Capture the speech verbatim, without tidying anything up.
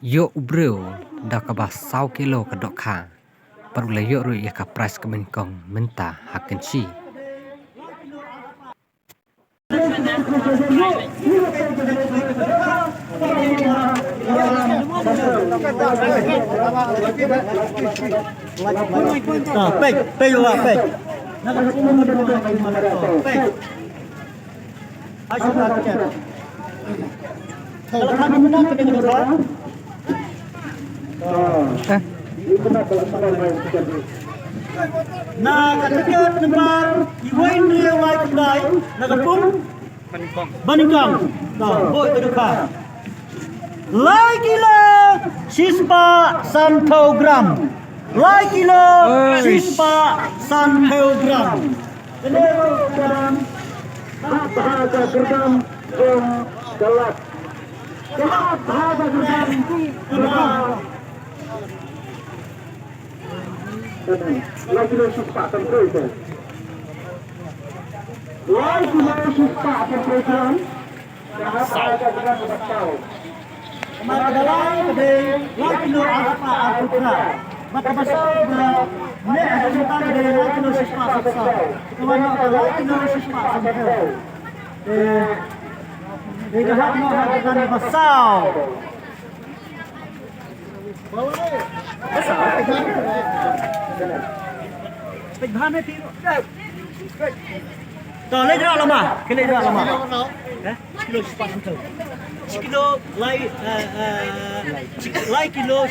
Ïoh u briew da kaba saw kilo ka dohkha. Bad u la ïoh ruh ïa ka prize ka banyngkong mynta ha Kynshi. Ah, peit, peit, peit. Peit. Na ka tiket number iwei hynriew lai khyndai na ka pung Banyngkong. Banyngkong. Lai kilo shispah sanphew gram. Lai kilo shispah sanphew gram. Kane ka dang hap ha ka kyrdan jong ka lad. Ka lad ha ka kyrdan jong ka lad. Lai kilo shispah sanphew gram. Lai kilo shispah sanphew gram. Ka hap ha ka kyrdan jong ka lad. Namar ka lai ka dei lai kilo arspah arphew phra. Bad kaba saw ba neh ha ka kyrdan ka dei lai kilo shispah sanphew. Kaba noh ka lai kilo shispah sanphew. Te, te ka hap noh ha ka kyrdan kaba saw. Peit bha ne ti. To, leit rah lama. Ki leit rah lama. Eh? Kilo shispah sanphew. Shi kilo lai, eh, eh, shi, lai kilo